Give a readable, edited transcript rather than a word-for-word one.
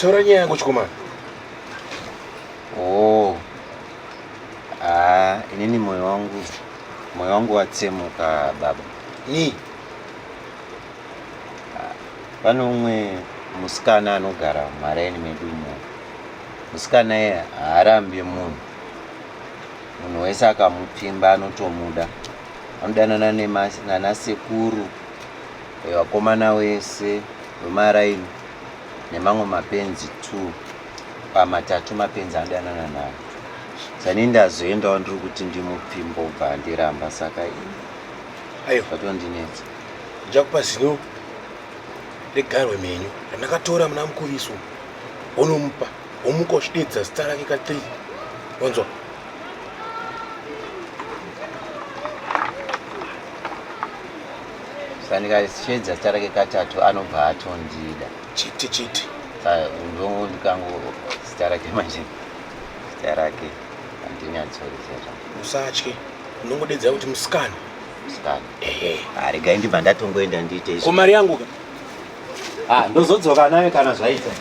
Taura nyaya yako chikomana. Oh. Ah, inini moyo wangu moyo wangu watsemuka baba. Ni. Ah, pane umwe musikana anogara mumaraini medu umo. Musikana iye haarambi munhu. Munhu wese akamupfimba anotomuda. Anodanana nanasekuru vakomana wese vemaraini nemamwe mapenzi two pamatatu mapenzi anodanana nayo sani ndazoendawo ndiri kuti ndimupfimbo bva andiramba saka ayo zvatondinetsa ndichakupa zino regarwe mhenyu randakatora muna mukuviso wonomupa womuka uchidedza zita rake ka 3 wanzwa Saka ndikashedza zita rake katatu anobva atondida. Chete chete. Saka ndondikango zita rake manje zita rake handinyatsoriziva zvangu. Usatye. Unongodedzera kuti musikana. Musikana. Ehe. Ah, regai ndibva ndatongoenda ndiite izvi. Ko mari yangu ka? Ah, ndozodzoka nayo kana zvaita.